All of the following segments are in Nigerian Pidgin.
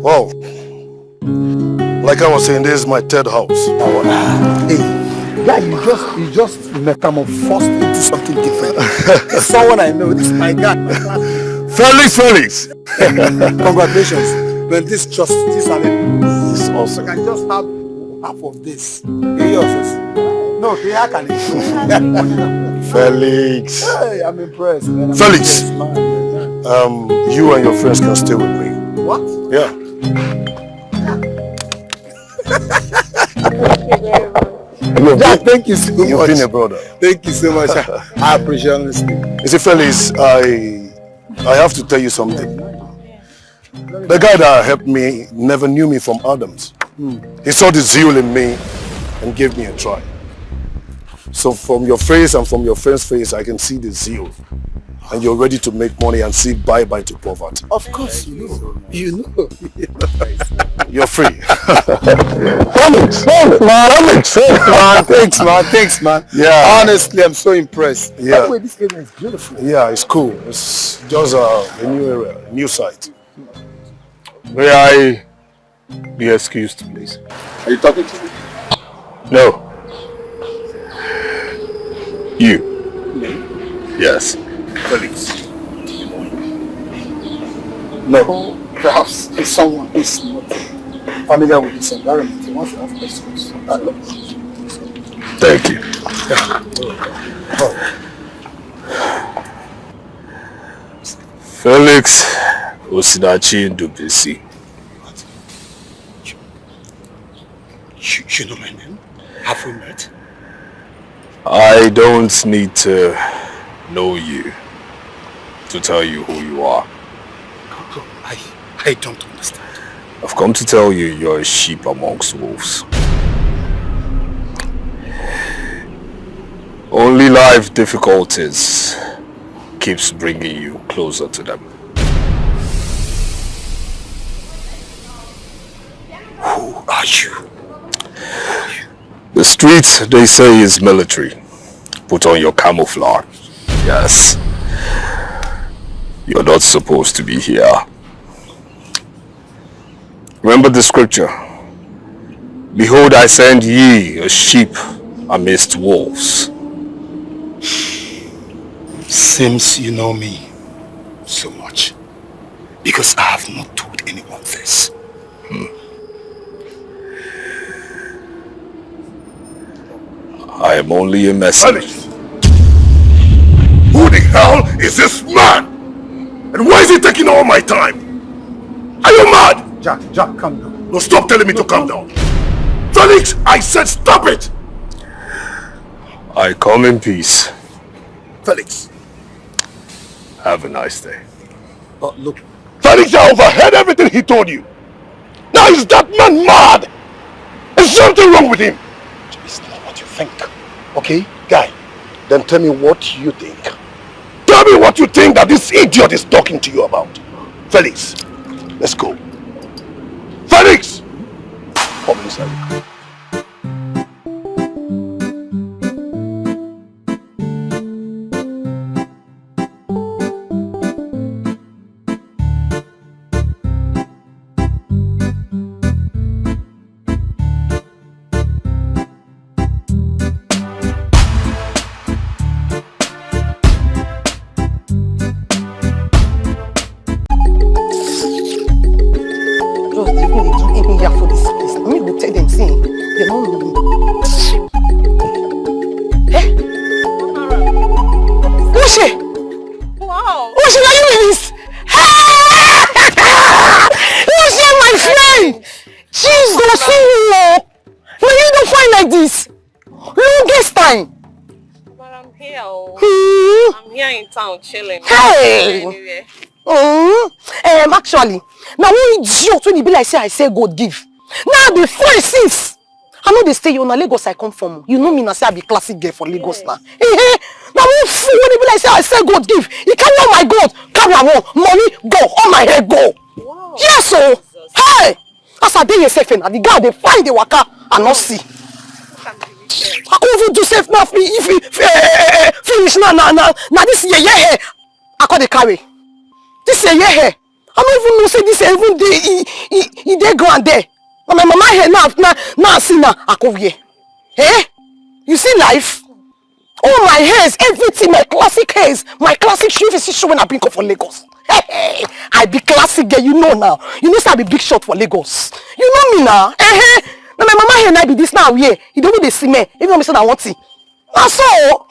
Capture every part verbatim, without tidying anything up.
Wow. Like I was saying, this is my third house. Hey, guy, you just you just metamorphosed into something different. This is someone I know. This is my guy. Felix, Felix. Congratulations. When this just this and it, it's awesome. I can just have half of this. Yours is no, they are can Felix. Hey, I'm impressed. Man. I'm Felix. Impressed, man. Um, you and your friends can stay with me. What? Yeah. Thank you very much. You've Yeah, been, thank you so you've much. Been a brother. Thank you so much. I, I appreciate honestly. You see, Felix, I I have to tell you something. The guy that helped me never knew me from Adams. He saw the zeal in me and gave me a try. So from your face and from your friend's face, I can see the zeal. And you're ready to make money and say bye-bye to poverty. Of course, you know. You know. You're free. Thanks, thanks, man. Thanks, man. Thanks, man. Thanks, man. Yeah. Honestly, I'm so impressed. Yeah. By the way, this area is beautiful. Yeah, it's cool. It's just a, a new area, a new site. May I be excused, please? Are you talking to me? No. You. Yes. Felix. No. Perhaps if someone is not familiar with this environment, he wants to ask questions. Thank you. Felix Osinachi Ndubisi. You, you know my name? Have we met? I don't need to know you to tell you who you are. I, I don't understand. I've come to tell you you're a sheep amongst wolves. Only life difficulties keeps bringing you closer to them. Who are you? The streets, they say, is military. Put on your camouflage. Yes. You're not supposed to be here. Remember the scripture. Behold, I send ye a sheep amidst wolves. Seems you know me so much because I have not told anyone this. Hmm. I am only a messenger. Felix! Who the hell is this man? And why is he taking all my time? Are you mad? Jack, Jack, calm down. No, stop telling me to calm down. Felix, I said stop it! I come in peace. Felix. Have a nice day. Uh, look. Felix, I overheard everything he told you. Now, is that man mad? Is something wrong with him? It's not what you think. Okay? Guy, then tell me what you think. Tell me what you think that this idiot is talking to you about. Felix, let's go. Felix! Come inside. Just dey go dey do anyhow for this place. Na me go tell them say they no know me. Eh? Uche! Wow! Uche, na you be this? Uche, my friend! Jesus, oh! Na you don find like this? Longest time. But I'm here, oh. Hmm. I'm here in town chilling. Hey! Anywhere. Mm. Um, actually, now one idiot when e be like say I sell goat give. Now the first since I know they stay here, na Lagos I come from. You know me now, say I be classic girl for Lagos now. Eh, eh. Now one fool when e be like say I sell goat give. He carry all my goat, carry am all, money go, all my hair go. Wow. Yes, oh. Hey! As I dey here sef, na the guy dey find the waka, I no see. I come even do sef now, fi-, fi-, fi-, eh, eh, eh, finish now, now, now, now this yeye hair, I come dey carry. This yeye hair, I no even know say this hair even dey, e, e, e dey ground there. Na my mama hair now, now, now I see now, I come wear. Eh? You see life? All my hairs, everything, my classic hairs, my classic shoe, if you see shoe when I bring up for Lagos. Hey, hey, I be classic girl, you know now. You know say I be big shot for Lagos. You know me now. Eh, eh. Now my mama hair now be this now, yeah. You don't know the smell. Even know me say na one thing. Na so.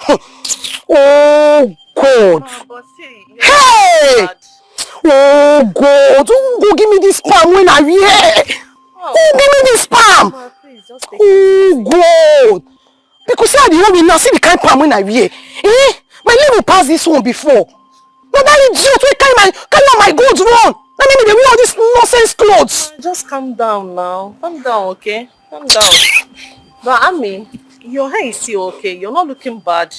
Oh, God. Ah, but see, you Hey! Bad. Oh, God. Who go give me this palm when I wear? Oh. Who give me this palm? Ma, please, just take Oh, God. Because see how the one we now see the kind palm when I wear. Eh? My level pass this one before. Now that idiot wey carry my, carry all my gold run. Now me dey wear all these nonsense clothes. Ah, just calm down now. Calm down, okay? Calm down. But Ami, your hair is still okay. You're not looking bad.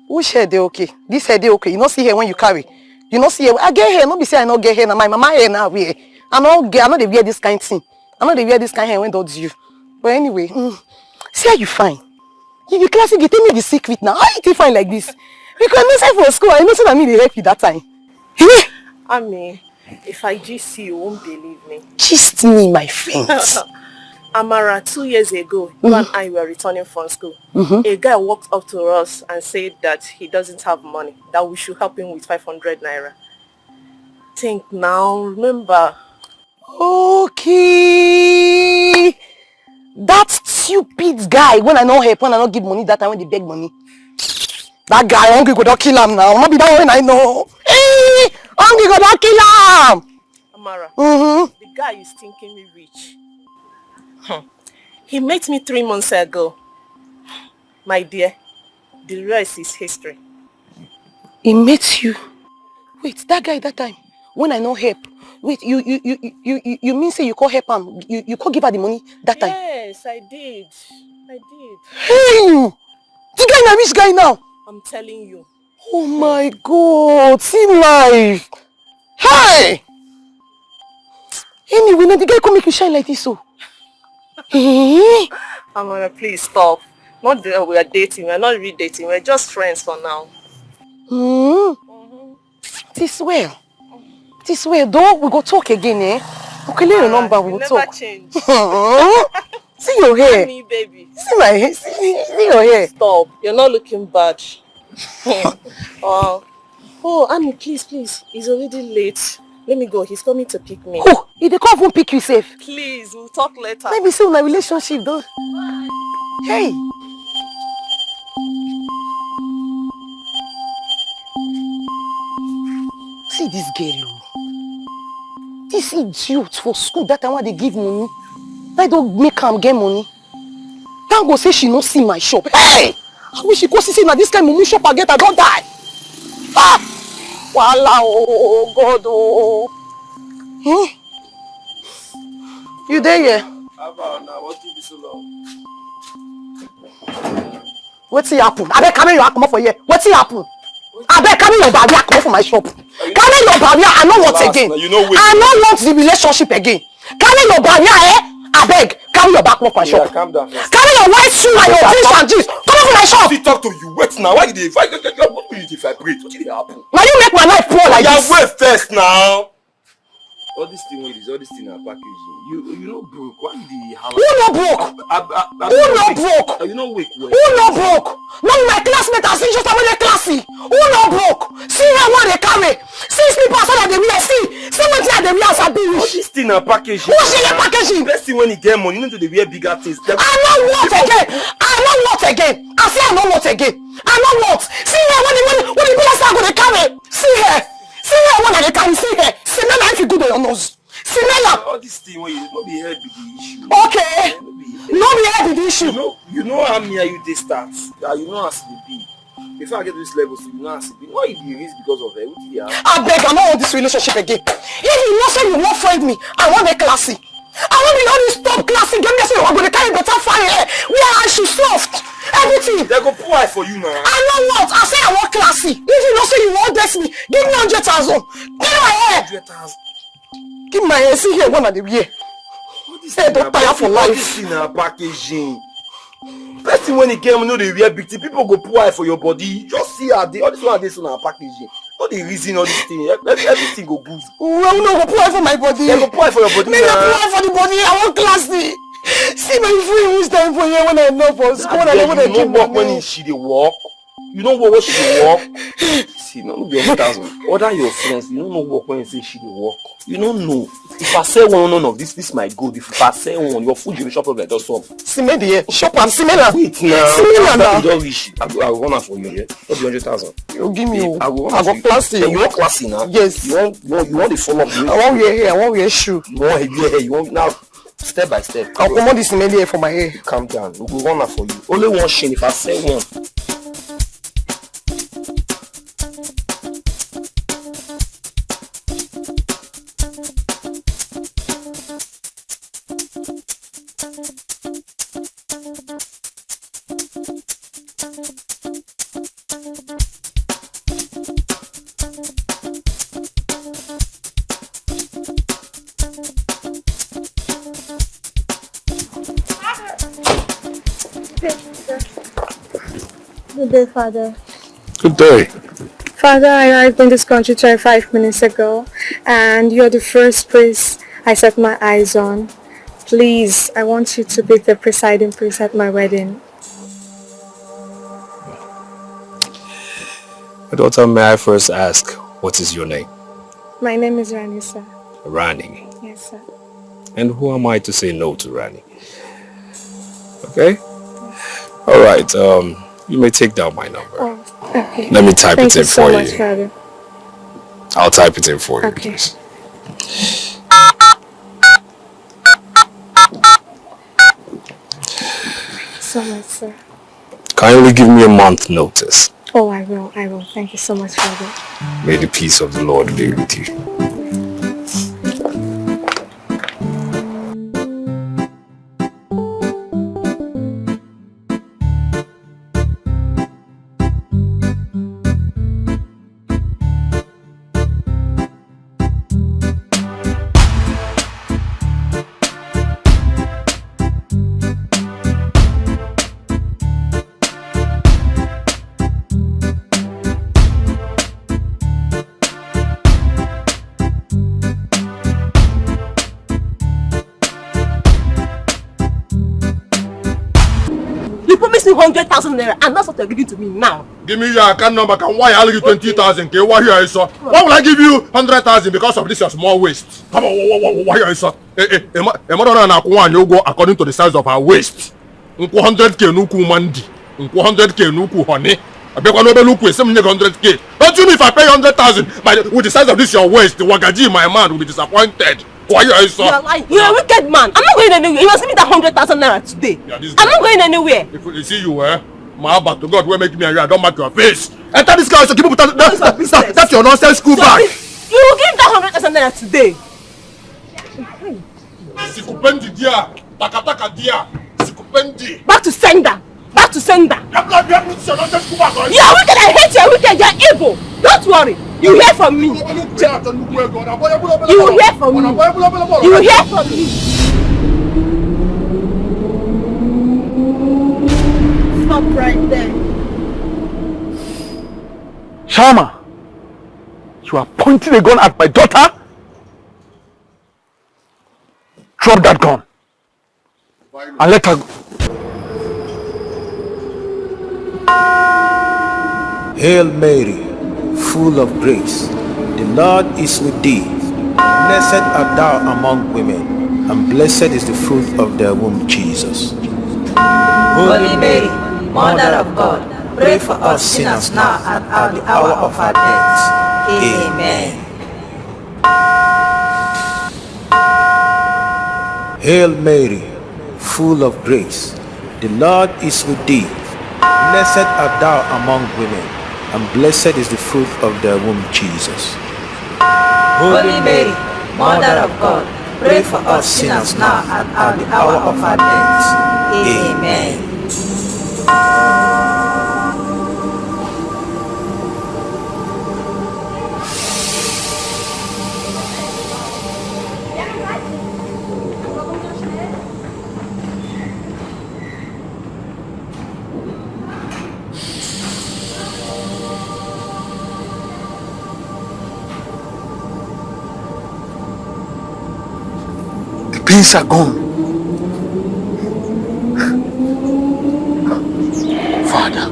Which hair dey okay? This hair dey okay. You no see hair when you carry. You no see hair. I get hair. No be say I no get hair. Na my mama hair now wear. I no get. I no dey wear this kind thing. I no dey wear this kind hair when don do you. But anyway, mm, see how you fine. You be classic. You tell me the secret now. How you take fine like this? Because I know say for school, I know say na me dey help you that time. Eh? Ami, if I gist you, you won't believe me. Gist me, my friend. Amara, two years ago, you and I were returning from school. Mm-hmm. A guy walked up to us and said that he doesn't have money, that we should help him with five hundred naira. Think now, remember. Okay. That stupid guy, when I no help, when I no give money, that time when they beg money. That guy, hungry go don kill am now. No be that one I know. Hey, hungry go don kill am. Amara, mm-hmm. The guy is stinkingly rich. Hmm. He met me three months ago. My dear, the rest is history. He met you. Wait, that guy that time, when I no help. Wait, you you you you you, you mean say you call help am? You you call give her the money that time? Yes, I did. I did. Hey, you! The guy na rich guy now. I'm telling you. Oh my God, see life. Hey! Anyway, now the guy come make you shine like this, so. Eh? Amara, please stop. Not that we are dating. We're not really dating. We're just friends for now. Hmm. Mm-hmm. This well. This well, though. We go talk again, eh? Okay, leave your number. We will talk. Never change. See your hair. Me, baby. See my hair. See, see your hair. Stop. You're not looking bad. Oh. Oh, Annie, please, please. It's already late. Let me go. He's coming to pick me. Oh, he dey come even pick you sef. Please, we'll talk later. Maybe see una relationship though. Hey. This girl o. This idiot for school that time wey I dey give money. I don make am get money. Thank God say she no see my shop. Hey! I wish she go see say na this kind mumu shop I get, I don die. Ah! Wahala o, God o. Hmm? You dey here? How about now? What took you so long? Wetin happen? Abeg, carry your hand comot for here. Wetin happen? Abeg, carry your bag, comot for my shop. Carry your bag, I no want again. I no want the relationship again. Carry your bag, eh? Abeg, carry your bag comot for my shop. Calm down first. Carry your white shoe and your jeans and jeans. Comot for my shop. Fit talk to you. Wait now. Why you dey? Why you dey vibrate? Wetin dey happen? Na you make my life poor like this. Wait first now. All this thing wey this, all this thing na packaging. You, you no broke. Why you dey house? Who no broke? Who no broke? You no wake well. Who no broke? No be my classmate as usual wey dey classy. Who no broke? See here wey I dey carry. See slippers wey I dey wear. See, see wetin I dey wear as I be rich. All this thing na packaging. Who say na packaging? Person wey e get money, you no dey wear bigger things. I no want again. I no want again. I say I no want again. I no want. See here wey the, wey the, wey the be like say I go dey carry. See here. See here wey I dey carry. See here. See me na if you good on your nose. Simela! All this thing wey you no be head be the issue. Okay. No be head be the issue. You know, you know how me and you dey start. Ah, you know as e be. Before I get to this level, so you know as e be. Why you dey raise because of her? Wetin dey happen? Abeg, I no want this relationship again. If you know say you wan friend me, I wan dey classy. I wan be all this top classy. Get me say I go dey carry better fine hair. Wear her shoe soft. Everything. They go pour eye for you now. I no want. I say I wan classy. If you know say you wan date me, give me hundred thousand. Get my hair. Hundred thousand. Give my hair, see here wey I dey wear. All this thing na packaging. Person wey e get money no dey wear big thing. People go pour eye for your body. Just see how dey, all this one dey so na packaging. No dey reason all this thing. Ev-, ev-, everything go good. Well, no go pour eye for my body. Dem go pour eye for your body na. Make dem pour eye for the body. I wan classy. See my friend, which time for here wey I no for school, wey I no dey keep money. You no work when she dey work. You no work when she dey work. See, no, no be hundred thousand. Other your friends, you no know work when say she dey work. You no know. If I sell one, none of this, this my gold. If I sell one, your full generation problem just solve. See me there. Shop am, see me now. Wait now. See me now. You don reach. I go, I go run am for you, yeah? No be hundred thousand. You give me. I go run am for you. I go classy. You want classy now? Yes. You want, you want, you want the fall of the. I wan wear hair. I wan wear shoe. You want wear hair. You want now. Step by step. I'll comot this melly hair for my hair. Calm down. We go run am for you. Only one shame if I sell one. Good day, Father. Good day. Father, I arrived in this country twenty-five minutes ago, and you're the first priest I set my eyes on. Please, I want you to be the presiding priest at my wedding. My daughter, may I first ask, what is your name? My name is Rani, sir. Rani? Yes, sir. And who am I to say no to Rani? Okay? All right, um, you may take down my number. Oh, okay. Let me type it in for you. Thank you so much, Father. I'll type it in for you, please. So much, sir. Kindly give me a month notice. Oh, I will, I will. Thank you so much, Father. May the peace of the Lord be with you. You promised me hundred thousand naira, and that's what you're giving to me now. Give me your account number. Can why I give you twenty thousand? Okay. Why you are so? Why will I give you hundred thousand because of this your small waist? Come on, why, why, why, why are you so? Eh, eh, eh, ma-, eh, madam, na akwụkwọ anyị ụgwọ according to the size of her waist. Nkwụ hundred K n'ukwu mandi, nkwụ hundred K n'ukwu honey. Abịakwa n'obere ukwu esi m nye gị hundred K. Don't you know if I pay hundred thousand, by the, with the size of this your waist, the wagaji in my man will be disappointed. Why you are so? You are lying. You're a wicked man. I'm not going anywhere. You must give me that hundred thousand naira today. Yeah, this I'm guy. Not going anywhere. If you see you, eh? My Abba to God, will make me and you, I don't mark your face. Enter this car, so keep up with that, that, that, that, that your nonsense school bag. You will give that hundred thousand naira today. Sikupendi dia, takataka dia, sikupendi. Back to sender. Back to sender. You are wicked. I hate you. You are wicked. You are evil. Don't worry. You hear from me. You hear from me. You hear from me. Stop right there. Shama, you are pointing a gun at my daughter? Drop that gun and let her go. Hail Mary, full of grace, the Lord is with thee. Blessed art thou among women, and blessed is the fruit of thy womb, Jesus. Holy Mary, Mother of God, pray for us sinners now and at the hour of our death. Amen. Hail Mary, full of grace, the Lord is with thee. Blessed art thou among women, and blessed is the fruit of thy womb, Jesus. Holy Mary, Mother of God, pray for us sinners now and at the hour of our death. Amen. The pains are gone. Father,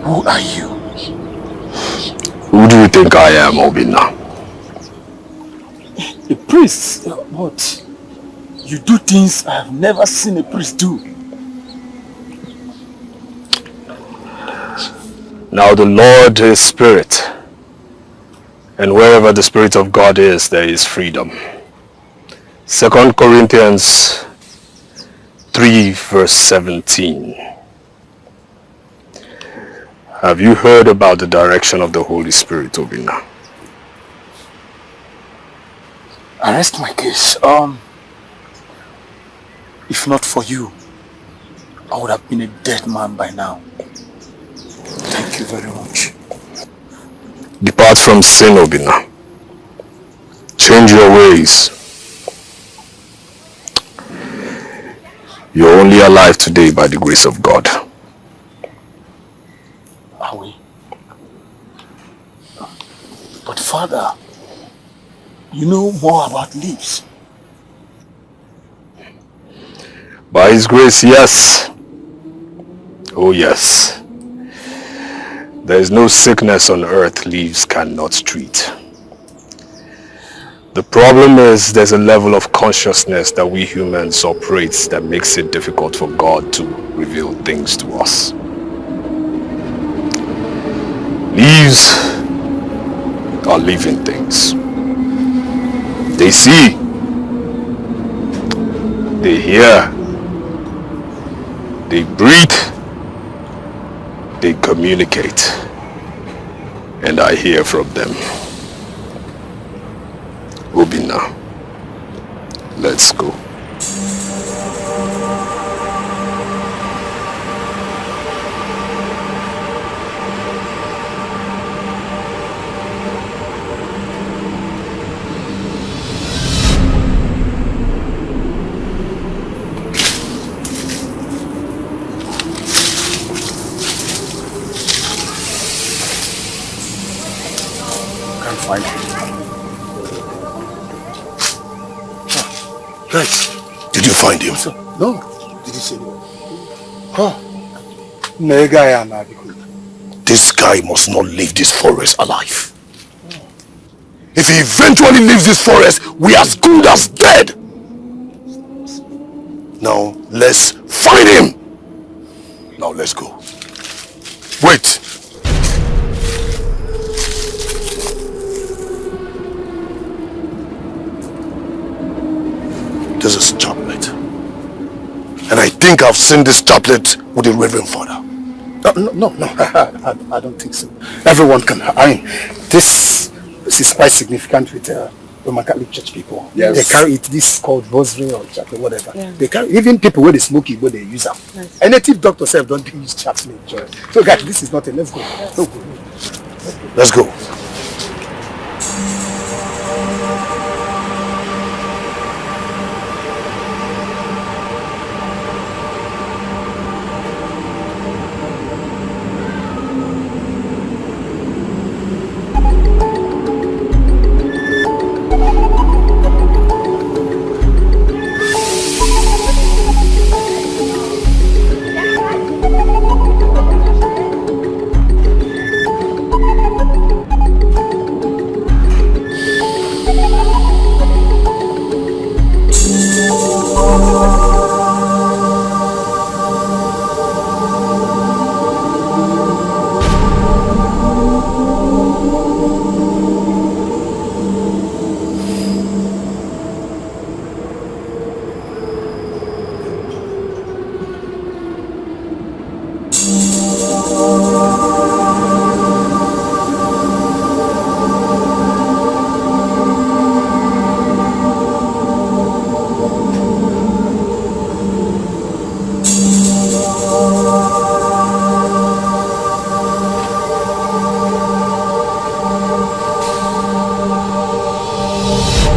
who are you? Who do you think I am, Obina? A priest, but you do things I have never seen a priest do. Now the Lord is spirit, and wherever the Spirit of God is, there is freedom. Second Corinthians three verse seventeen. Have you heard about the direction of the Holy Spirit, Obina? I rest my case. Um, if not for you, I would have been a dead man by now. Thank you very much. Depart from sin, Obina. Change your ways. You're only alive today by the grace of God. Are we? But Father, you know more about leaves. By His grace, yes. Oh, yes. There is no sickness on earth leaves cannot treat. The problem is there's a level of consciousness that we humans operate that makes it difficult for God to reveal things to us. Leaves are living things. They see, they hear, they breathe, they communicate, and I hear from them. Obina, let's go. Can't find him. Guys, did you find him? Sir, no. Did you see him? Huh? This guy must not leave this forest alive. If he eventually leaves this forest, we as good as dead. Now, let's find him. Now, let's go. Wait! This is chocolate. And I think I've seen this chocolate with the Reverend Father. No, no, no, no. I, I, I don't think so. Everyone can. I mean, this, this is quite significant with uh, Roman Catholic Church people. Yes. They carry it. This is called rosary or chaplet, whatever. Yeah. They carry, even people where they smoke it, where they use them. Yes. A native doctor self don't use chaplet. So, guys, this is not a. Let's go. Let's go. Let's go.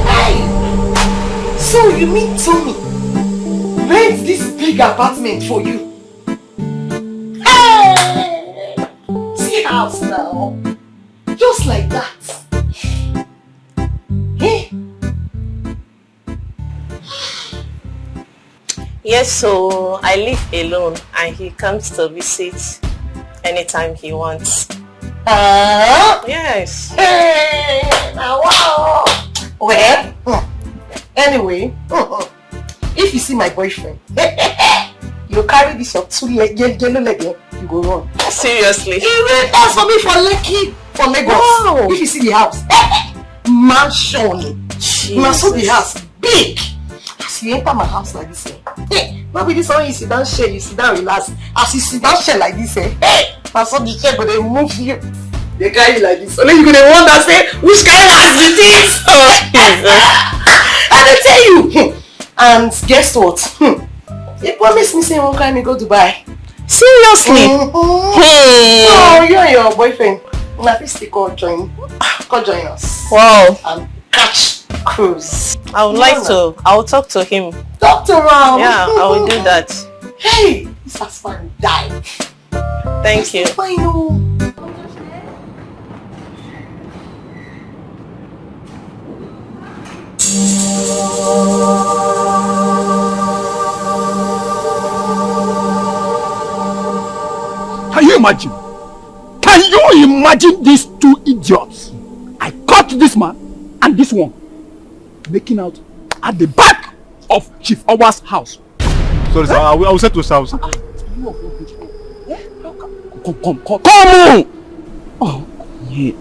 Hey! So you mean Tommy rent this big apartment for you? Hey! See house now. Just like that. Eh? Yes, so I live alone and he comes to visit anytime he wants. Ah? Yes. Hey, now wow. Well, hmm. Anyway, hmm, hmm. If you see my boyfriend, you carry this your two leg, yellow leg, eh, you go run. Seriously? He rent house for me for Lekki, for Lagos. Wow. If you see the house, mansion. Na so the house big. As you enter my house like this, eh, hey, no be this one you sit down share, you sit down relax. As you sit down share like this, eh, hey, na so the share go dey move you. They carry you like this. Only you go dey wonder say which kind house be this. Oh, Jesus. I dey tell you. Hmm. And guess what? Hmm. He promised me say he won't carry me go Dubai. Seriously? Mm-hmm. Hmm. So you and your boyfriend, una fit still come join, come join us. Wow. And catch cruise. I would like to. I will talk to him. Talk to him. Yeah, I will do that. Hey, this husband die. Thank you. Fine, oh. Can you imagine? Can you imagine these two idiots? I caught this man and this one making out at the back of Chief Owa's house. Sorry, sir. I will, I will settle, sir. I will settle. Come, come, come, come on! Oh, yeah.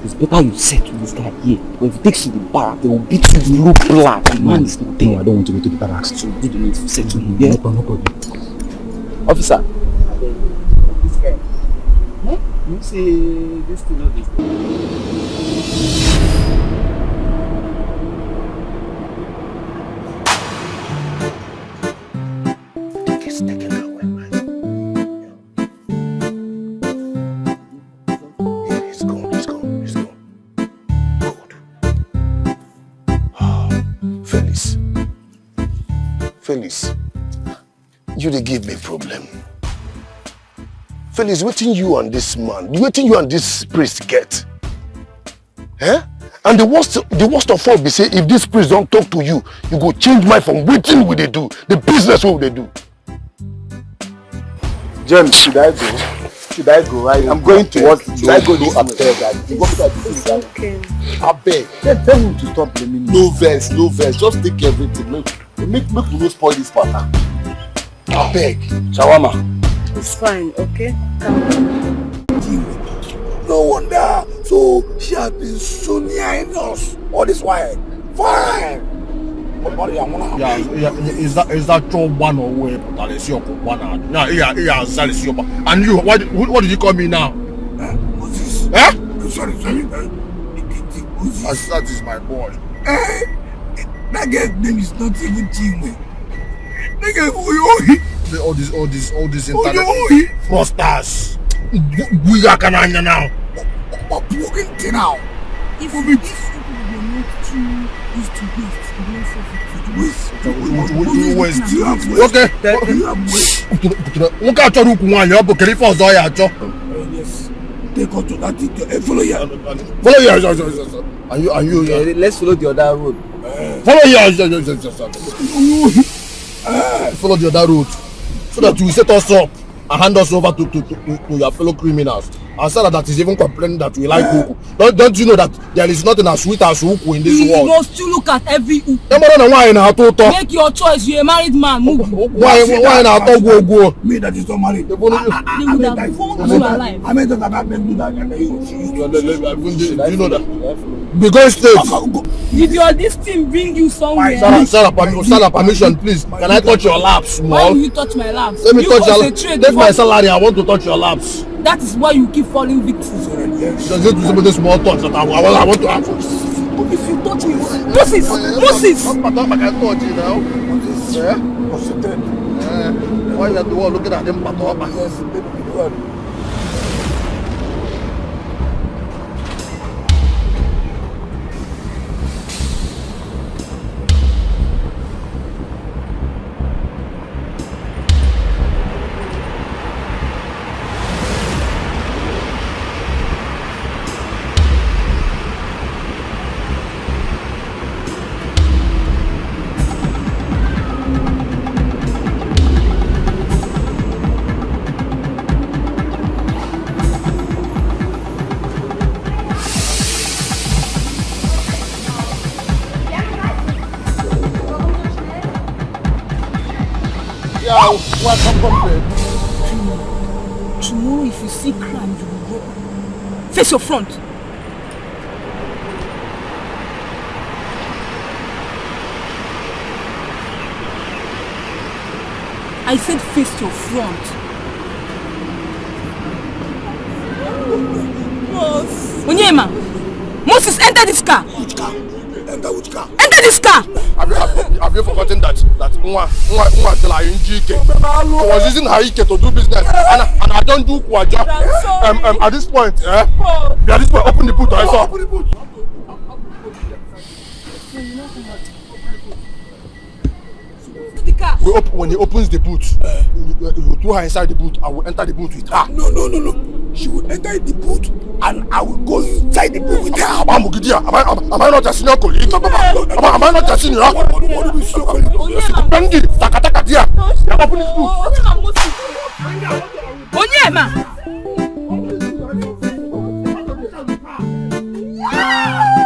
It's better you settle this guy here. But if you take to the barrack, they will beat you blue black. The man is not there. No, I don't want to go to the barracks. So you need to settle him. Yeah? No problem, no problem. Officer, this guy. Hmm? You see this thing, not this thing. Take it, take it away, man. Yeah, it's gone, it's gone, it's gone. Good. Ah, Felix. Felix, you dey give me problem. Felix, wetin you and this man, wetin you and this priest get? Eh? And the worst, the worst of all be say, if this priest don talk to you, you go change mind from wetin we dey do, the business wey we dey do. James, should I go? Should I go? I, I'm going to work. Should I go this way? Abeg, I, you want me to do that? It's okay. Abeg, then tell him to stop blaming me. No vex, no vex. Just take everything. Make, make, make we no spoil this matter. Abeg. Shawarma. It's fine, okay? Calm down. No wonder. So she has been sneering us all this while. Fine. But what do you want? Yeah, yeah, is that is that your one or where? But I see your one. Yeah, yeah, yeah, that is your one. And you, what, what, what did you call me now? Moses. Eh? Sorry, sorry. Uh, Moses. That is my boy. Eh? That girl's name is not even Chinwe. That girl, Oyohi. All this, all this, all this internet fraudsters. We are can now. What broken thing now? If we these people were not too used to this, we won't suffer. West. Okay. Nwoke a chọrọ ukwu nwaanyị, ọ bụ kedu ife ọzọ ya achọ? Take out to that thing. Eh, follow here. Follow here. And you, and you, yeah. Let's follow the other road. Follow here. Follow the other road so that you set us up and hand us over to, to, to, to your fellow criminals. And Sarah that is even complaining that we like ukwu. Don't, don't you know that there is nothing as sweet as ukwu in this You world? Must you look at every ukwu. Ị mara na nwaanyị na-atọ ụtọ. Make your choice. You're a married man. Move. Nwaanyị nwaanyị na-atọ gwogwo. Me that is not married. Ebe onye They would have found you alive. I mean that I beg you that. Do you know that? Be going straight. Did your this thing bring you somewhere? Sarah, Sarah, permi- Sarah, permission, please. Can I touch your lap Why small? Will you touch my laps? Let me You touch your concentrate. Take my salary. I want to touch your laps. That is why you keep falling victim. Just do some of the small touch that I, I, I want to have. If you touch me, Moses, Moses. Why you at the wall looking at them? Yes. Yeah, welcome, comrade. Tomorrow, if you see crime, you will go. Face your front. I said face your front. Onyema, Moses, enter this car. Which car? Enter which car? Enter this car. Have you, have, have you forgotten that that Nwa Nwa Nwa Tela Njike was using her Ike to do business, and, and I don't do Kwaja. Um, um, at this point, eh? At this point, open the boot. I saw. Open the boot. The car. We op- when he opens the boot, you, you, you throw her inside the boot. I will enter the boot with her. No, no, no, no. She will enter the boot and I will go inside the boot with her. Am I, am I, am I not a senior colleague? Am I, am I not a senior? What, what, what do we so call it? Bendy, takataka there. You open this boot. Onyema.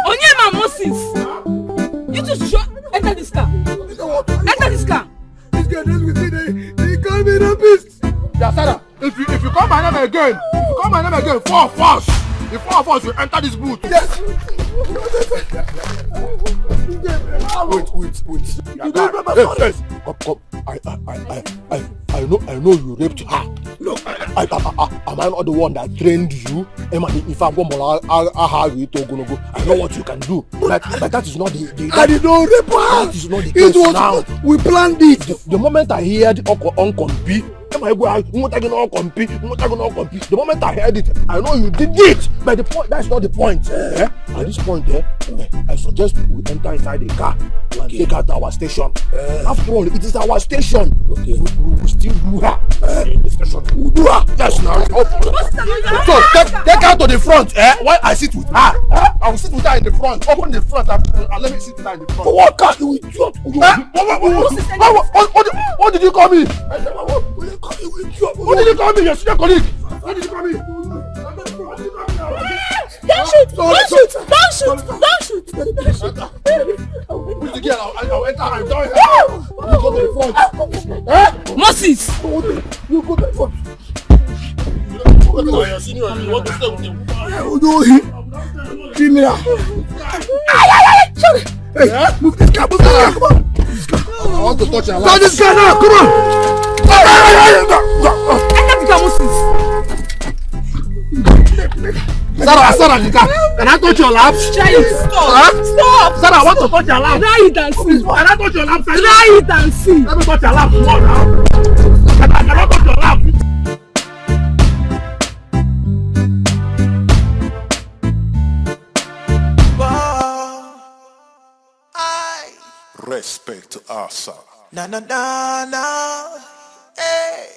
Onyema Moses. You two should enter this car. Enter this car. This girl just with me, they, they call me rapist. Yasara, if you if you call my name again, if you call my name again, four of us, the four of us will enter this boot. Yes. Wait, wait, wait. You don't remember Hey, hey, come, come. I, I, I, I, I, I know, I know you raped her. No, I, I, I, I, am I not the one that trained you? Emma, if I go more, I, I, I have you to go, go. I know what you can do. But, but that is not the, the I did not rape her. That is not the It case was now. We planned it. The, the moment I hear the Oko Onkompi, Emma, I go, I, I go Onkompi, I go Onkompi. The moment I heard it, I know you did it. But the point, that's not the point. Eh? At this point, eh, eh, I suggest we enter inside the car and take her to our station. After all, it is our station. We, we will still do her in the station. We will do her. Yes, now. So take, take her to the front. Eh? Why I sit with her? Eh? I will sit with her in the front. Open the front and, and let me sit with her in the front. What car you idiot? You Eh? What, what, what, what, what, what, what, what did you call me? What you call me with you? What did you call me? Your senior colleague. What did you call me? Don't shoot! Don't shoot! Don't shoot! Don't shoot! Don't shoot! With the girl, I'll, I'll enter her. Don't help. You go to the front. Eh? Moses! You go to the front. What about your senior? You want to stay with him? Hey, Odohi. Criminal. Ay, ay, ay, sorry. Hey, move this car, move this car, come on. I want to touch your life. Stop this car now, come on. Ay, ay, ay, ay, no, no, no. Enter the car, Moses. Sarah, Sarah, the car. Can I touch your laps? Try it. Stop. Huh? Stop. Sarah, I want to touch your lap. Try it and see. Can I touch your lap? Try it and see. Let me touch your lap. Come on now. Can I, can I touch your lap? Respect to Asa. Na na na na. Hey.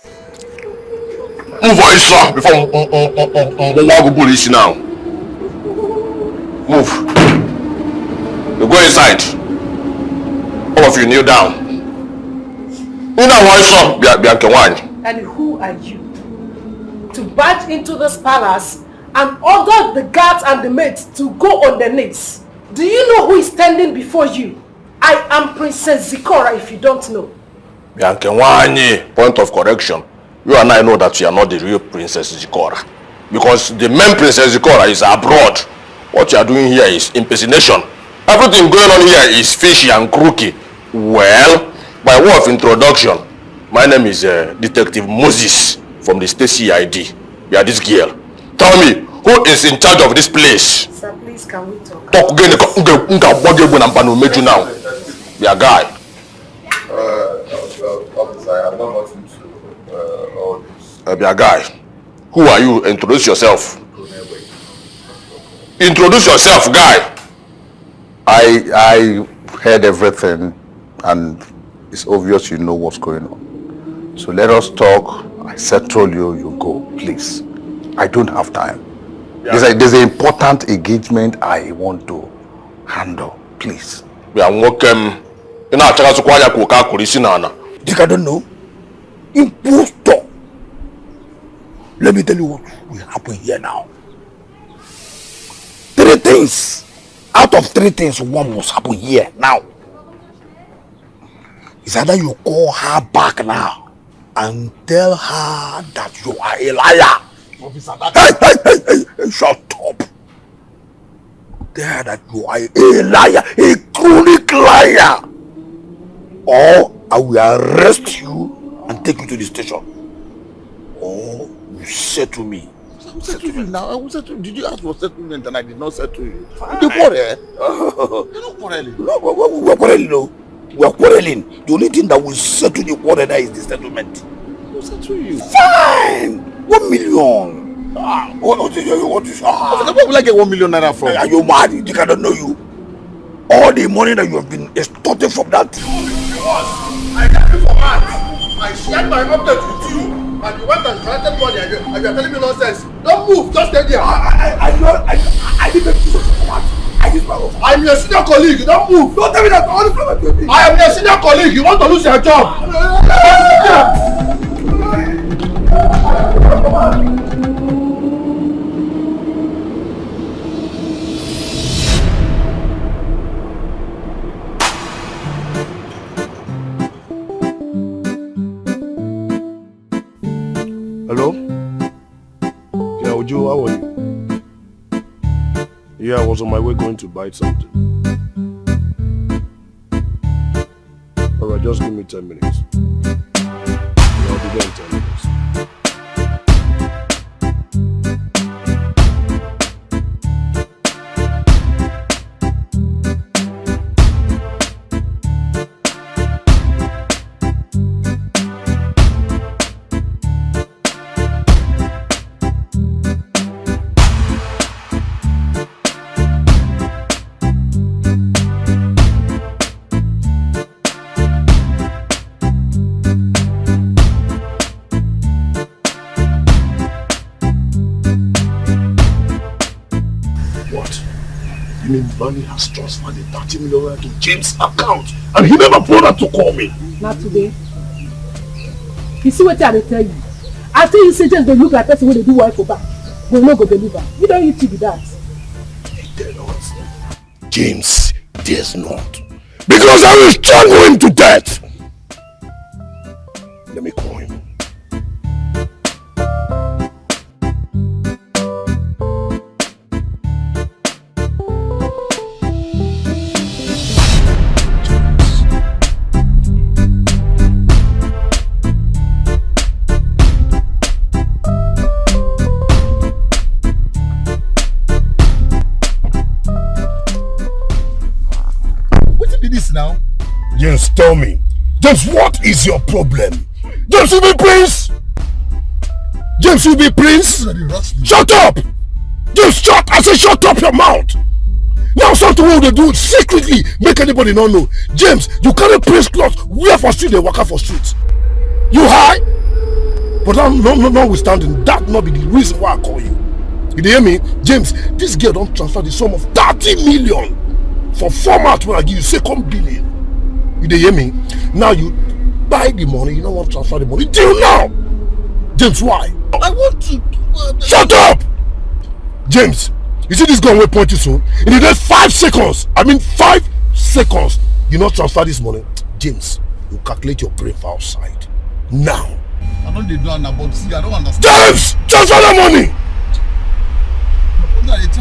Move on, sir, before we, we, we, we, we, we go bully you now. Move. You go inside. All of you kneel down. Una why so? Bia bia kewany. And who are you to barge into this palace and order the guards and the maids to go on their knees? Do you know who is standing before you? I am Princess Zikora, if you don't know. Bianca Nwanyị, point of correction. You and I know that you are not the real Princess Zikora. Because the main Princess Zikora is abroad. What you are doing here is impersonation. Everything going on here is fishy and crooky. Well, by way of introduction, my name is uh, Detective Moses from the state C I D. We are this girl. Tell me, who is in charge of this place? Sir, please, can we talk? Talk again. Nka gbage egbe na mba na umeju now. Your guy. Uh, officer, I have not gotten to uh, all this. Uh, your guy. Who are you? Introduce yourself. Introduce yourself, guy. I I heard everything, and it's obvious you know what's going on. So let us talk. I settle you. You go, please. I don't have time. Yeah. There's a, there's an important engagement I want to handle. Please. Yeah, nwoke m. Ị na-achagazikwa anya ka oke akụrụ isi n'ala. Dịka don't know. Impostor. Let me tell you what will happen here now. Three things. Out of three things, one must happen here now. It's either you call her back now and tell her that you are a liar. Officer, that hey, hey, hey, hey, hey, shut up. Tell her that you are a liar, a chronic liar. Or I will arrest you and take you to the station. Or you say to me, I will settle you now. I will settle. Did you ask for settlement and I did not settle you? Fine. You dey quarrel? You're not quarreling. No, we, we, we are quarreling, no. We are quarreling. The only thing that will settle the quarrel now is the settlement. We'll settle you. Fine. One million. Ah, what, what is your, what is, ah. Where will I get one million naira from? Are you mad? You think I don't know you? All the money that you have been extorted from that. I got you for art. I shared my object with you, and you went and collected money, and you, and you are telling me nonsense. Don't move, just stay there. I, I, I, I, I, I didn't make you so smart. I use my own. I'm your senior colleague, don't move. Don't tell me that. All the problem with me. I am your senior colleague, you want to lose your job. Hello? Yeah, Ojo, how are you? Yeah, I was on my way going to buy something. Alright, just give me ten minutes. Yeah, I'll be there in ten minutes. What? You mean Bani has transferred the thirty million naira to James' account and he never bothered to call me? Not today. You see what I dey tell you? I tell you say James dey look like person wey dey do work for bank, but you no go believe am. You don eat be that. He dare not. James dares not. Because I will strangle him to death. Let me call him. James, tell me. James, what is your problem? James, you be prince? James, you be prince? Shut up! James, shut! I say shut up your mouth! Now something wey we dey do secretly, make anybody no know. James, you carry prince cloth, wear for street, dey waka for street. You high? But that, no, no, notwithstanding, that no be the reason why I call you. You dey hear me? James, this girl don transfer the sum of thirty million for format wey I give you, second billing. You dey hear me? Now you buy the money, you no wan transfer the money till now. James, why? I want to. Shut up! James, you see this gun wey point you so? In the next five seconds, I mean five seconds, you no transfer this money. James, you calculate your brain for outside. Now. I don dey do am na, but see, I don't understand. James, transfer the money!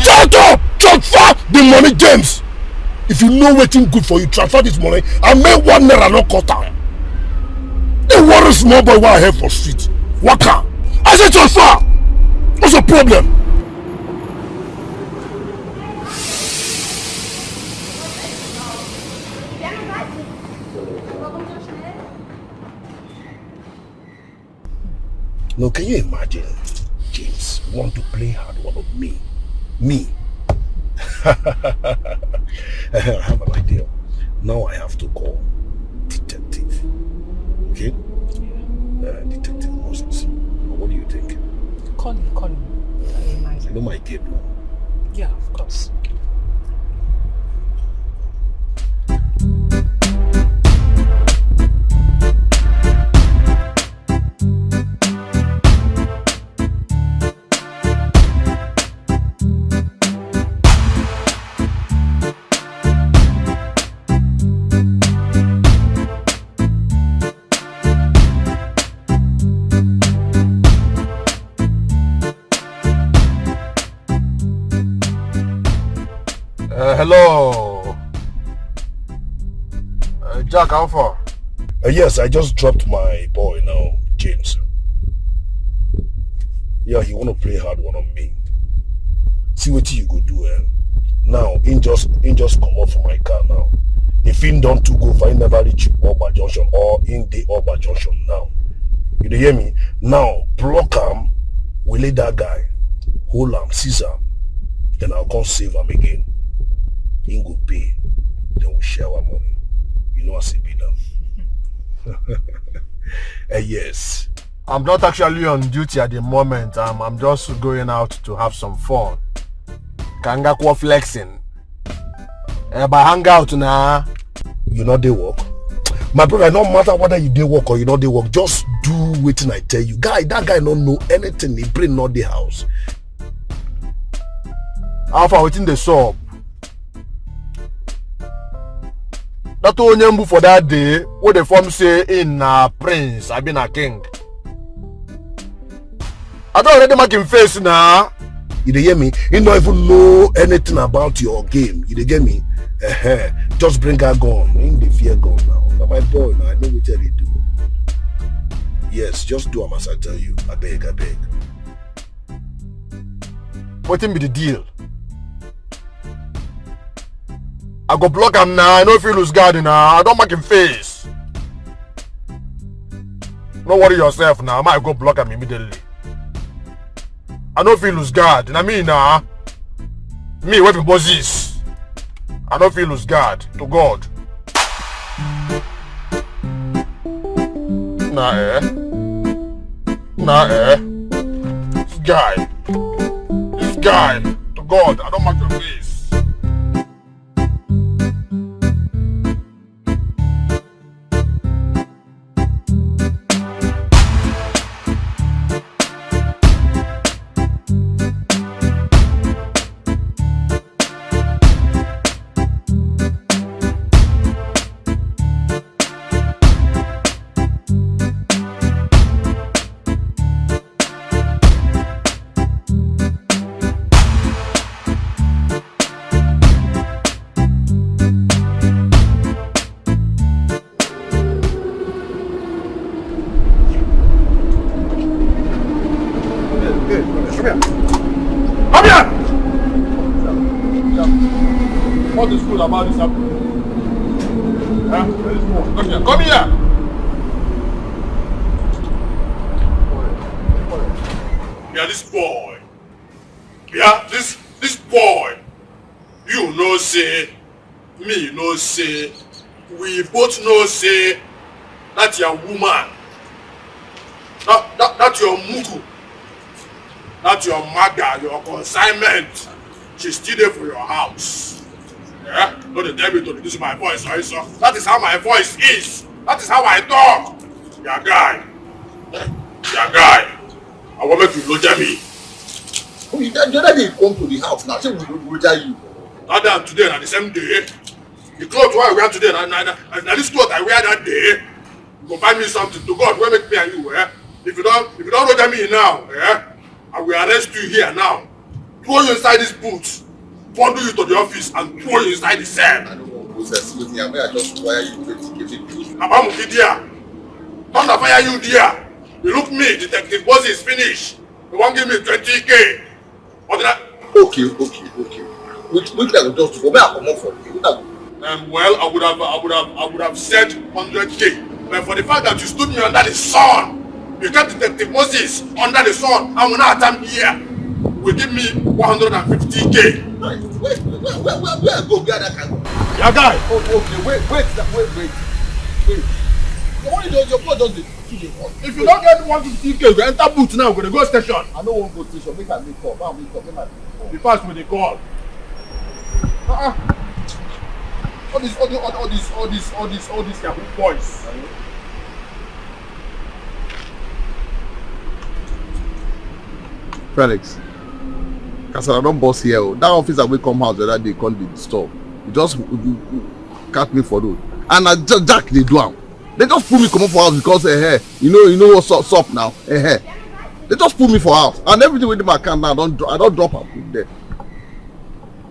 Shut up! Transfer the money, James! If you know wetin good for you, transfer this money and make one naira no cut am. Dey worry small boy wey I help for street. Waka. I say transfer! What's your problem? No, can you imagine? James want to play hard one of me. Me. I have an idea. Now I have to call detective. Okay? Uh, detective Moses. What do you think? Call him, call him. I imagine. You know my game now. Yeah, of course. Uh, hello. Uh, Jack, how far? Uh, yes, I just dropped my boy now, James. Yeah, he wanna play hard one on me. See what you go do, eh? Now, in just in just come up for my car now. If he don't to go, if I never reach Oba Junction or in the Oba Junction now. You dey hear me? Now, block him, we let that guy, hold him, seize him. Then I'll come save him again. He go pay. Then we share our money. You know I say be now. Eh, yes. I'm not actually on duty at the moment. I'm, I'm just going out to have some fun. Kangakwa flexing. Eh, by hangout na. You no dey work? My brother, no matter whether you dey work or you no dey work, just do wetin I tell you. Guy, that guy no know anything. He brain no dey house. Alpha, wetin dey sup? That onye mbu for that day, what the form say in na prince, I been a king. I don already mark him face now. You dey hear me? He no even know anything about your game. You dey get me? Uh-huh. Just bring her gun. He dey fear gun now. Na my boy now. I know wetin I dey do. Yes, just do am as I tell you. I beg, I beg. Wetin be the deal? I go block am now. I no fit lose guard now. I don mark him face. No worry yourself now. I go block am immediately. I no fit lose guard. Na me now. Me wey be Moses. I no fit lose guard. To God. Na eh. Na eh. This guy. This guy. To God, I don mark your face. Come here! What is cool about this happening? Huh? Come here, come here. Yeah, this boy. Yeah, this this boy. You know say, me know say, we both know say that your woman, that, that, that your mugu, that your maga, your consignment, she still there for your house. Yeah? No dey tell me to reduce my voice, or so. That is how my voice is. That is how I talk. Your guy. Your guy. I want make you look at me. Oh, you, the other day you come to the house now, say we go roja you. That day and today na the same day. The cloth wey I wear today, na, na, na, na this cloth I wear that day. You go buy me something. To God, wey make me and you, eh? If you don't, if you don't roja me now, eh? I will arrest you here now. Throw you inside this boot. Bundle you to the office and throw you inside the cell. I don't want process with me. I mean, I just wire you twenty K. Abamu Kidia. Thunder fire you there. You look me, Detective Moses finish. You wan give me twenty K. What did I? Okay, okay, okay. Which, which I go just go? Where I comot for you? Where I go? Um, well, I would have, I would have, I would have said hundred K. But for the fact that you stood me under the sun, you kept Detective Moses under the sun, and when I come here, will give me one hundred and fifty K. Wait, wait, wait, where, where, where I go get that kind of? Your guy. Oh, okay, wait, wait, wait, wait, wait. Your money just, your blood just dey. If you don't get one fifty K, you go enter boot now, go dey go station. I no wan go station. Make I meet up. Make I meet up. Make I meet up. Be fast with the call. Uh-uh. All these, all these, all these, all these, all these, all these Yahoo boys. Felix, kasala don burst here o. That officer wey come house the other day come dey disturb. He just catch me for road. And na Jack dey do am. They just pull me comot for house because, eh, eh, you know, you know what's up, sup now. Eh, eh. They just pull me for house. And everything wey dey my account now, I don dro-, I don drop am put there.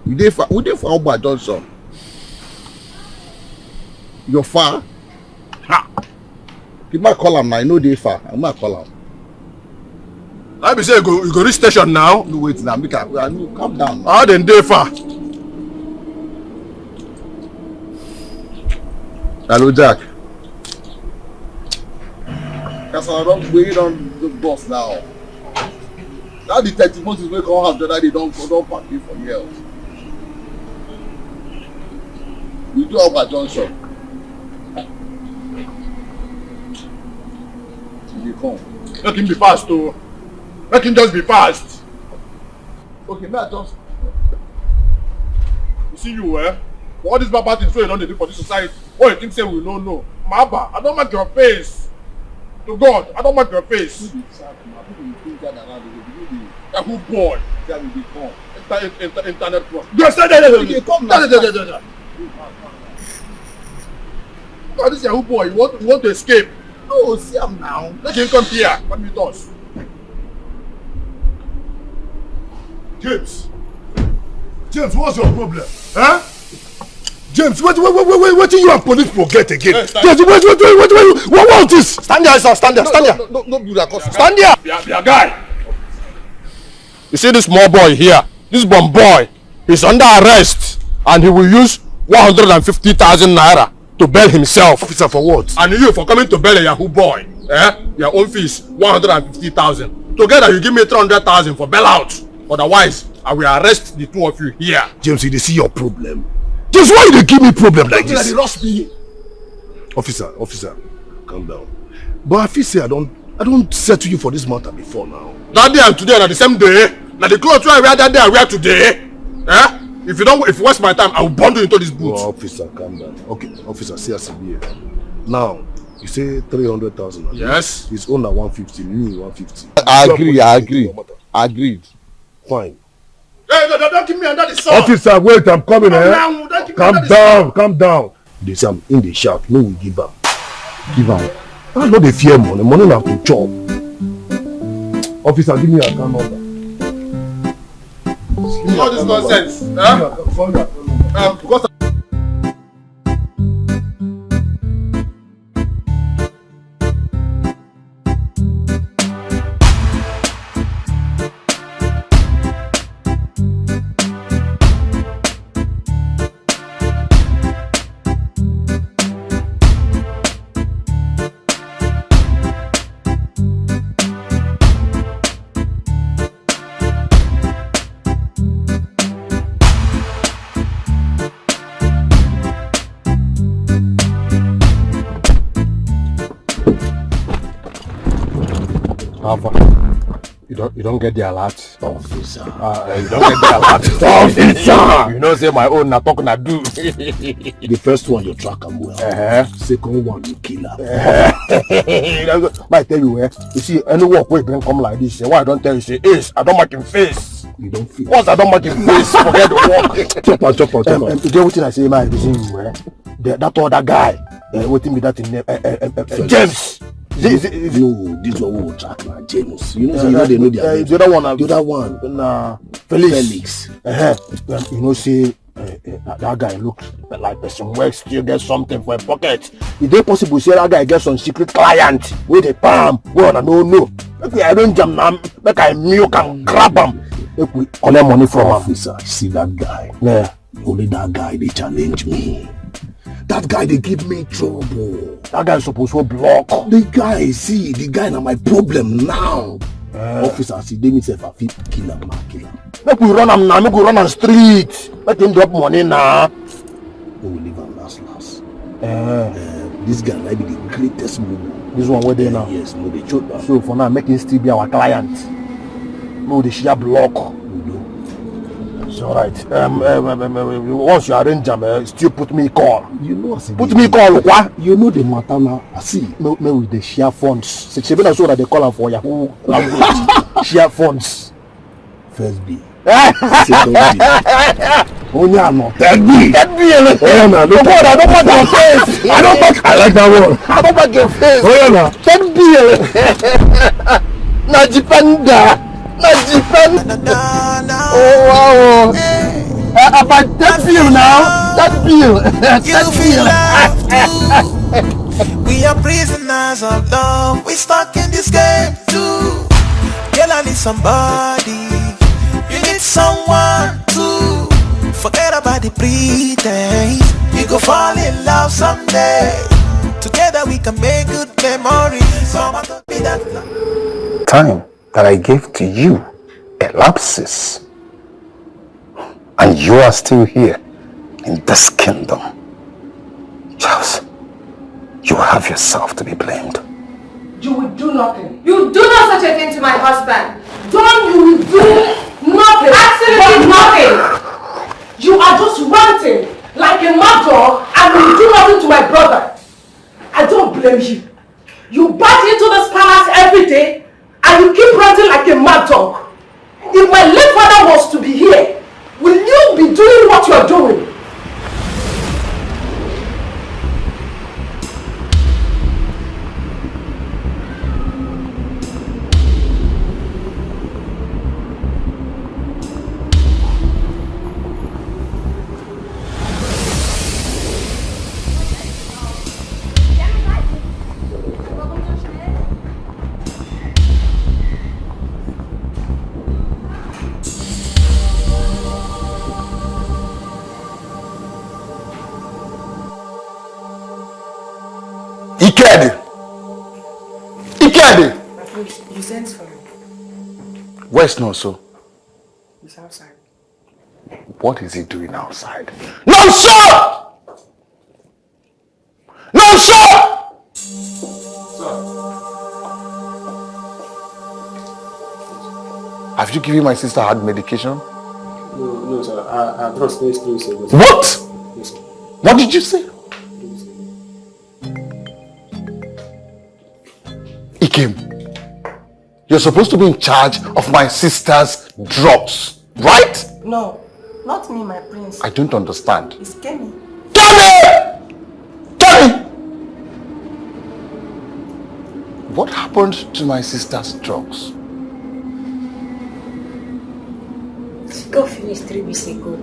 We dey for, we dey for Ogba Junction. You're far. Ha! If I call am now, you know dey far. I might call am. I be say you go, you go reach station now. No, wait now, make I, I no, calm down. How dem dey far? Hello, Jack. Kasala don, we don boss now. That Detective Moses wey come house the other day don, don pack me for here. We do our junction. He dey come. Make him be fast o. Make him just be fast. Okay, may I just. You see you, eh? For all these bad bad things wey you don dey do for this society, what you think say we no know? Maba, I don mark your face. To God, I don mark your face. Who dey chat now? Who dey think that around the road? Who dey Yahoo boy. Tell me dey come. Inter-, inter-, internet cross. Yes, yes, yes, yes. He dey come now. Yes, yes, yes, yes, yes. Look at this Yahoo boy. You want, you want to escape? No, see am now. Make him come here. Come meet us. James. James, what's your problem? Huh? James, what, what, what, what, what do you and police forget again? Yes, sir. James, what, what, what, what, what, what, what is this? Stand there, sir. Stand there. No, stand no, there. No, no, no, be that cause. Stand there. Be a, be a guy. You see this small boy here? This bomb boy. He's under arrest and he will use one hundred and fifty thousand naira to bail himself. Officer, for what? And you for coming to bail a Yahoo boy. Eh? Your own fees, one hundred and fifty thousand. Together, you give me three hundred thousand for bailout. Otherwise, I will arrest the two of you here. James, you dey see your problem? James, why you dey give me problem like this? Rush me. Officer, officer, calm down. But I feel say I don, I don settle you for this matter before now. That day and today na the same day. Na the cloth wey I wear that day I wear today. Eh? If you don't, if you waste my time, I will bundle you into this boot. Oh, officer, calm down. Okay, officer, see as e be here. Now, you say three hundred thousand, abi? Yes. His own na one fifty, me one fifty. I agree, I agree. Agreed. Fine. Hey, no, no, don't give me under the sun. Officer, wait, I'm coming, eh? Calm down, calm down. Dey say am, him dey shout, make we give am. Give am. I no dey fear money, money na to chop. Officer, give me your account number. All this nonsense, huh? Give me your account, call your account number. Um, because You don't get the alert. Officer. Uh, you don't get the alert. Officer! You know, say my own, na talk na do. The first one, you track am well. Uh-huh. Second one, you kill am. You know, I tell you, eh? You see, any work wey bring come like this, eh, why I don't tell you, say, Ace, I don't make him face. You don't feel. Once I don't make him face, forget the work. Chop am, chop am, chop Um, am. um, you get wetin I say, my reason you, eh? The, that other guy, uh, wetin be that in name? Uh, uh, uh, uh, James. Is it, is it, is it, No, this one we track na James. You know, say you know they know their uh, name. The other one, uh, The other one, na Felix. Felix. Uh-huh. Um, you know, say uh, uh, that, that guy look like person wey still get something for a pocket. Is it possible say that guy get some secret client wey dey pam? Well, I don't know. Make we arrange am now. Make I milk and grab am. Make we collect money from am. Officer, see that guy. Yeah. Only that guy they challenge me. That guy they give me trouble. That guy suppose to block. The guy, see, the guy na my problem now. Officer, see, they myself I fit kill am, ma kill am. Make we run am now. Make we run am street. Make him drop money now. We will leave am last last. Uh, This guy might be the greatest mugu. this one wey dey now. Yes, no, they chop am. So for now, make him still be our client. No, dey share block. You know. It's all right. Um, um, um, um, um, once you arrange am, uh, still put me call. You know as it Put dey me be. Call, kwa. You know the matter now. I see. Make, make we dey share funds. Say, say, na so that they call am for Yahoo language. Share funds. First bill. Second bill. Only I know. Third bill. Get me a Oh, no, no, no. God, I don't want your face. I don't like. I like that one. I don't want your face. Oh yeah, na. Ten bill. Na Jipenda. Na Jipenda. Oh wow. Uh, about ten bill now. Ten bill. Ten bill. We are prisoners of love. We stuck in this game too. Girl, I need somebody. You need someone too. Forget about the pretense. You go fall in love someday. Together we can make good memories. Mama, don't be that. Time that I gave to you elapses, and you are still here in this kingdom. Charles, you have yourself to be blamed. You will do nothing. You do not such a thing to my husband. Don, you will do nothing. Absolutely nothing. You are just ranting like a mad dog and you will do nothing to my brother. I don't blame you. You barge into this palace every day and you keep ranting like a mad dog. If my late father was to be here, will you be doing what you are doing? Ikedi! Ikedi! You sent for me. Where's Nonso? He's outside. What is he doing outside? Nonso! Nonso! Have you given my sister her medication? No, no, sir. I, I just finished three seconds. What? Yes, sir. What did you say? Ikem, you're supposed to be in charge of my sister's drugs, right? No, not me, my prince. I don't understand. It's Kemi. Kemi! Kemi! What happened to my sister's drugs? She got finished three weeks ago.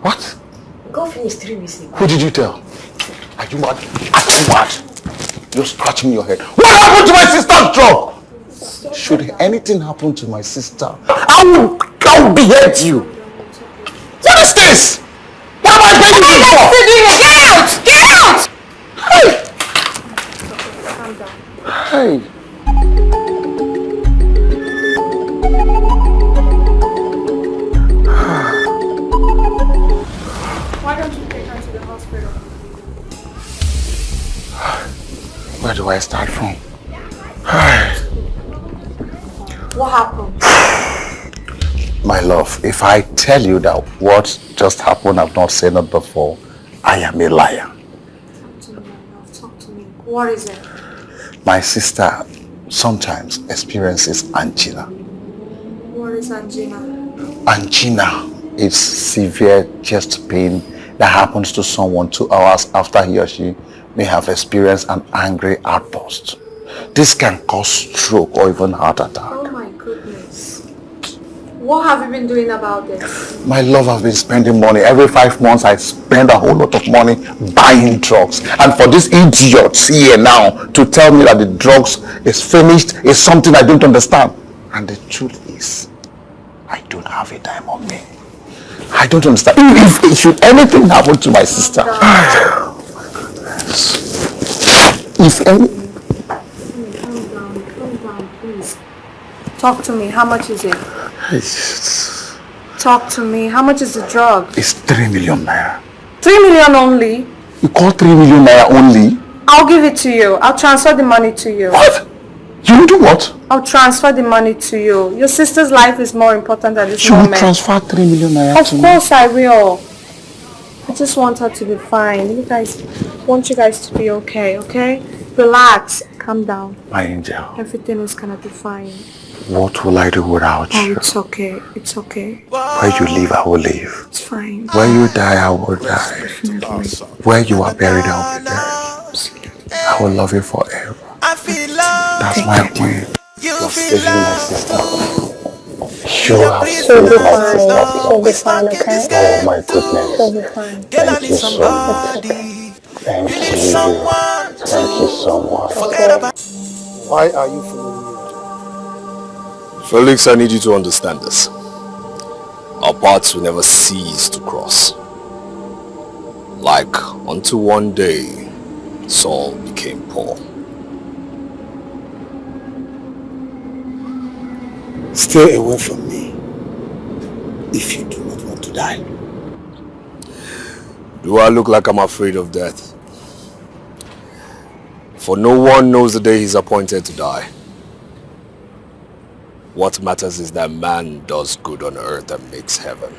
What? Got finished three weeks ago. Who did you tell? Are you mad? Are you mad? You're scratching your head. What happened to my sister's drug? Should anything happen to my sister, I will, I will behead you. What is this? What am I begging you for? Get out! Get out! Hey! Hey! Why don't you take her to the hospital? Where do I start from? What happened? My love, if I tell you that what just happened, I've not seen it before, I am a liar. Talk to me, my love. Talk to me. What is it? My sister sometimes experiences angina. What is angina? Angina is severe chest pain that happens to someone two hours after he or she may have experienced an angry outburst. This can cause stroke or even heart attack. Oh my goodness. What have you been doing about this? My love, I've been spending money. Every five months, I spend a whole lot of money buying drugs. And for this idiot here now to tell me that the drugs is finished is something I don't understand. And the truth is, I don't have a dime on me. I don't understand. If, if should anything happen to my sister, if any, Calm down, calm down, please. Talk to me. How much is it? Talk to me. How much is the drug? It's three million naira. Three million only. You call three million naira only? I'll give it to you. I'll transfer the money to you. What? You will do what? I'll transfer the money to you. Your sister's life is more important at this You will moment. Transfer three million naira Of to me. Course I will. I just want her to be fine. You guys, want you guys to be okay, okay? Relax, calm down. My angel. Everything is gonna be fine. What will I do without Oh, you? It's okay. It's okay. Where you live, I will live. It's fine. Where you die, I will die. Definitely. Where you are buried, I will be buried. I will love you forever. I feel love. That's my queen. You You're feel saving my love. Sister. You have She'll saved be my fine. sister. She'll be fine, okay? Oh my goodness. She'll be fine. Girl, I Thank need you so much. Somebody. Thank You you. need someone. Thank you so much. Forget about. Why are you following me? Felix, I need you to understand this. Our paths will never cease to cross. Like until one day, Saul became Paul. Stay away from me if you do not want to die. Do I look like I'm afraid of death? For no one knows the day he's appointed to die. What matters is that man does good on earth and makes heaven.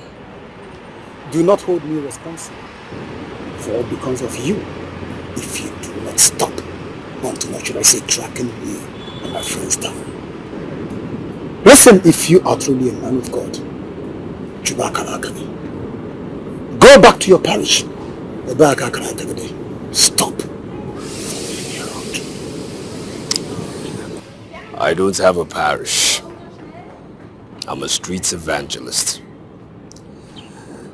Do not hold me responsible for what becomes of you if you do not stop hunting, or should I say tracking me and my friends down. Listen, if you are truly a man of God, Chubaka Akani, go back to your parish. Stop. I don't have a parish. I'm a streets evangelist.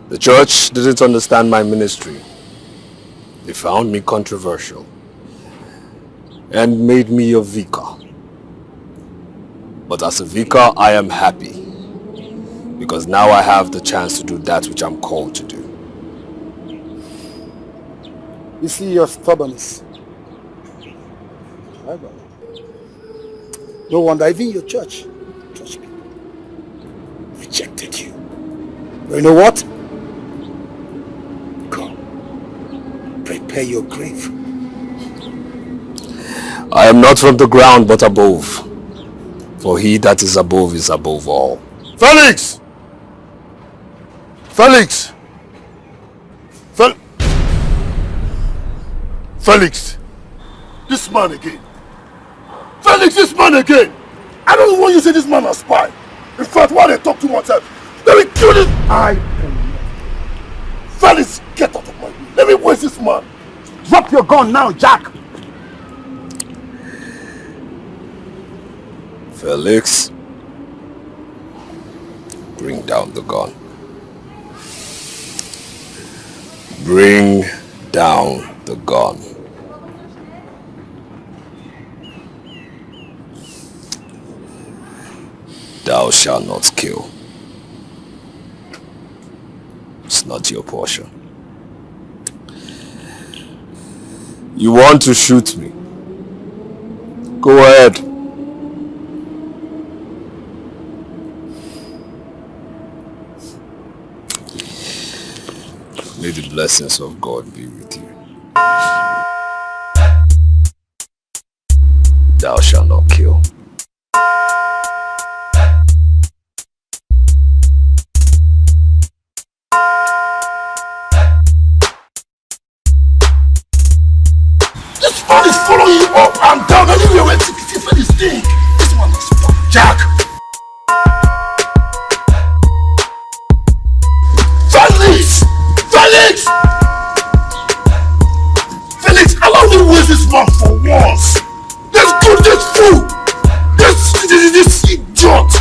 The church didn't understand my ministry. They found me controversial and made me a vicar. But as a vicar, I am happy because now I have the chance to do that which I'm called to do. You see your stubbornness. No wonder even your church, church people rejected you. But you know what? Come, prepare your grave. I am not from the ground, but above. For he that is above is above all. Felix! Felix! Fel Felix! This man again. Felix, this man again! I don't want you to say this man a spy. In fact, why they talk too much? Let me kill this. I am not. Felix, get out of my way. Let me waste this man. Drop your gun now, Jack. Felix, bring down the gun. Bring down the gun. Thou shalt not kill. It's not your portion. You want to shoot me? Go ahead. May the blessings of God be with you. Thou shalt not kill. This one is Jack. Felix! Felix! Felix, allow me waste this man for once. Let's go, this fool! This, this, this idiot!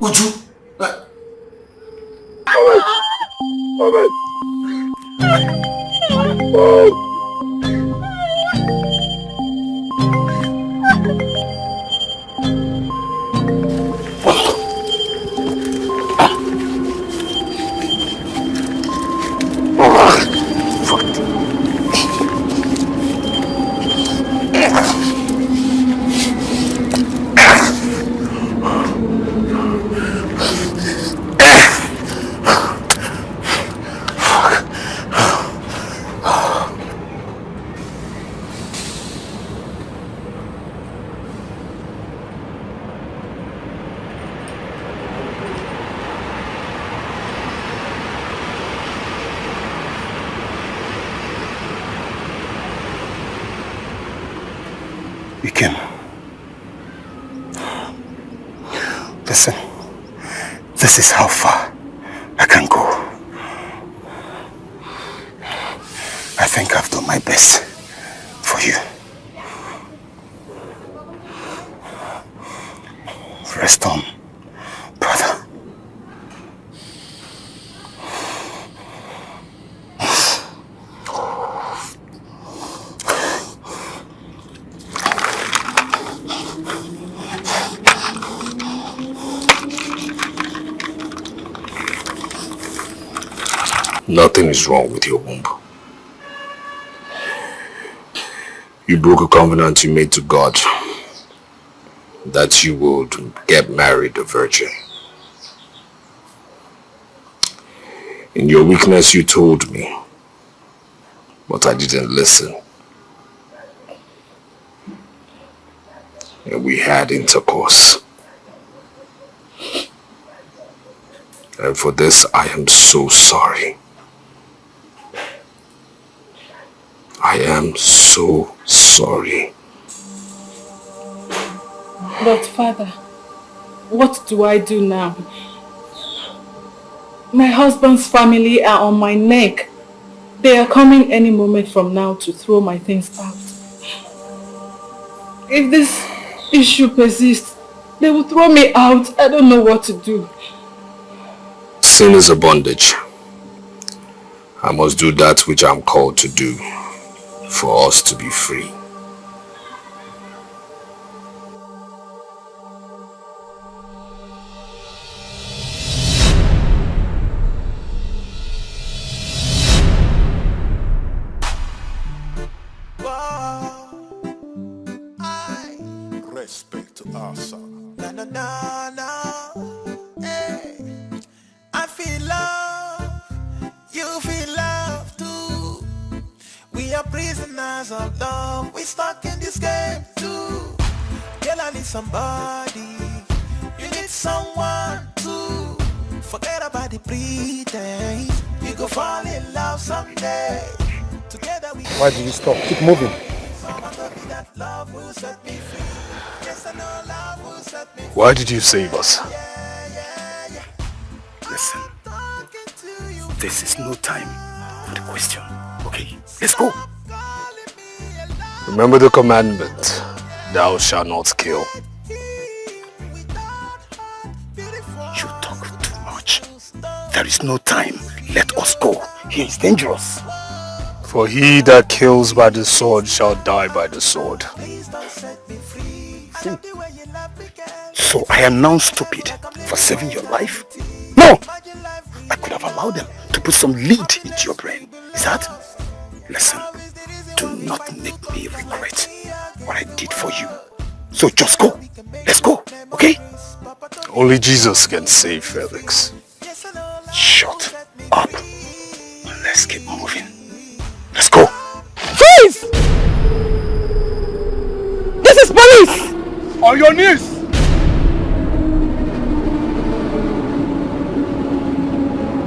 Would you? Ikem. Listen, this is how far I can go. I think I've done my best for you. Rest on, brother. Nothing is wrong with your womb. You broke a covenant you made to God that you would get married a virgin. In your weakness, you told me, but I didn't listen. And we had intercourse. And for this, I am so sorry. I am so sorry. But Father, what do I do now? My husband's family are on my neck. They are coming any moment from now to throw my things out. If this issue persists, they will throw me out. I don't know what to do. Sin is a bondage. I must do that which I'm called to do for us to be free. Respect to Asa. Na, na, na, na. Hey. I feel love, you feel love too. We are prisoners of love, we stuck in this game too. Girl, I need somebody, you need someone too. Forget about the pretense, we go fall in love someday. Together we Why do you stop? Keep moving. Someone told me that love will set me free. Yes, I know love will set me free. Why did you save us? Listen, this is no time for the question. Okay, let's go. Remember the commandment, "Thou shalt not kill." You talk too much. There is no time. Let us go. Here is dangerous. For he that kills by the sword shall die by the sword. So I am now stupid for saving your life? No! I could have allowed them to put some lead into your brain. Is that? Listen, do not make me regret what I did for you. So just go. Let's go, okay? Only Jesus can save Felix. Shut up. Let's keep moving. Let's go. Freeze! This is police! On your knees!